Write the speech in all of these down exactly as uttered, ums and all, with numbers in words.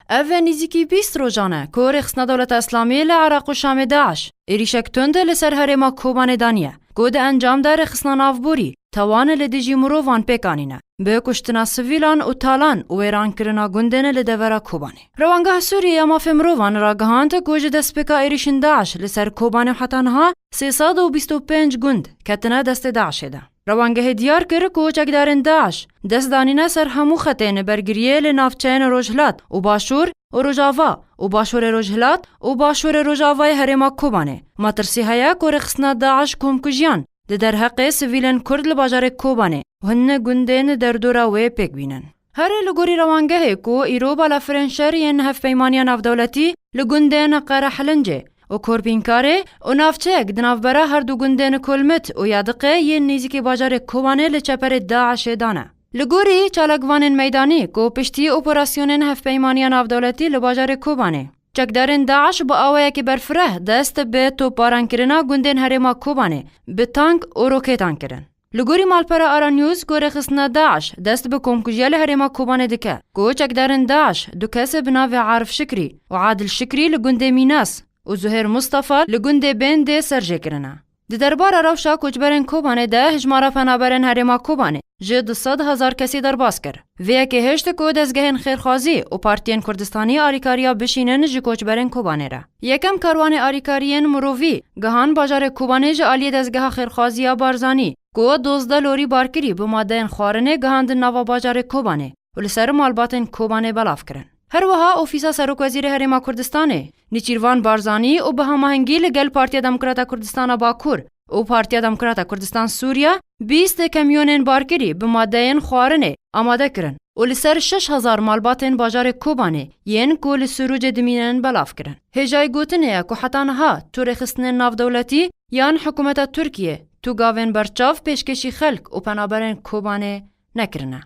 Ev nîzîkî bîst rojan e ku rêxistina Dewleta Îslamî li Iraq û Şamê DAIŞ êrîşek tund li ser herêma Kobanê daniye, ku di encam de rêxistina navborî tewan li dijî mirovan pêk anîne, bi kuştina sivîlan û talan û wêrankirina gundên li devera Kobanê. Rewangeha Sûriyê ya Mafê Mirovan ragihand ku ji destpêka êrîşên DAIŞ li ser Kobanê heta niha sê sed û bîst û pênc gund ketine destê DAIŞê de. Rewangehê diyar kir ku çekdarên DAIŞ dest danîne ser hemû xetên bergiriyê li navçeyên Rojhilat û Başûr û Rojava û Başûrê Rojhilat û Başûrê Rojavayê herêma Kobanê. Metirsî heye ku rêxistina DAIŞ komkujiyan di derheqê sivîlên Kurd li bajarê Kobanê û hin gundên derdora wê pêk bînin. Her li gorî rewangehê ku îro balafirên şer yên Hevpeymaniya Navdewletî li gundên Qerehlincê û Korbînkarê û navçeyek di navbera her du gundên Kulmit û Yadiqê yên nêzîkî bajarê Kobanê li çeperê DAIŞê dane. Li gorî çalakvanên meydanî ku piştî operasyonên Hevpeymaniya Navdewletî li bajarê Kobanê, çekdarên DAIŞ bi awayekî berfireh dest bi topbarankirina gundên herêma Kobanê bi tank û roketan kirin. Li gorî malpera Ara News ku rêxistina DAIŞ dest bi komkujiya li herêma Kobanê dike, ku çekdarên DAIŞ du kes bi navê Arif Şikrî û Adil Şikrî li gundê Mînas û Zuhêr Mustafa li gundê Bêndê serjê kirine. Di derbara rewşa koçberên Kobanê de hijmara penaberên herêma Kobanê ji du sed hezar kesî derbas kir. Vê yekê hişt ku dezgehên xêrxwazî û partiyên Kurdistanî alîkariya bişînin ji koçberên Kobanê re. Yekem karwanê alîkariyên mirovî gihan bajarê Kobanê ji aliyê dezgeha xêrxwazî ya Barzanî, ku dozdeh lorî barkirî bi madeyên xwarinê gihandin nava bajarê Kobanê û li ser malbatên Kobanê belav kirin. Her wiha Ofîsa Serokwezîrê Herêma Kurdistanê, Nêçîrvan Barzanî û bi hemahengî li gel Partiya Demokrata Kurdistana Bakur û Partiya Demokrata Kurdistan Sûriye, bîst kamyonên barkirî bi madeyên xwarinê amade kirin û li ser şeş hezar malbatên bajarê Kobanê yên ku li Sirûcê dimînin belav kirin. Hêjayî gotinê ye ku heta niha tu rêxistinên navdewletî yan hikûmeta Tirkiyê tu gavên berçav pêşkêşî xelk û penaberên Kobanê nekirine.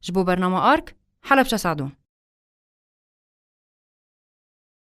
Ji bo bernama Ark, Helebçe Sado.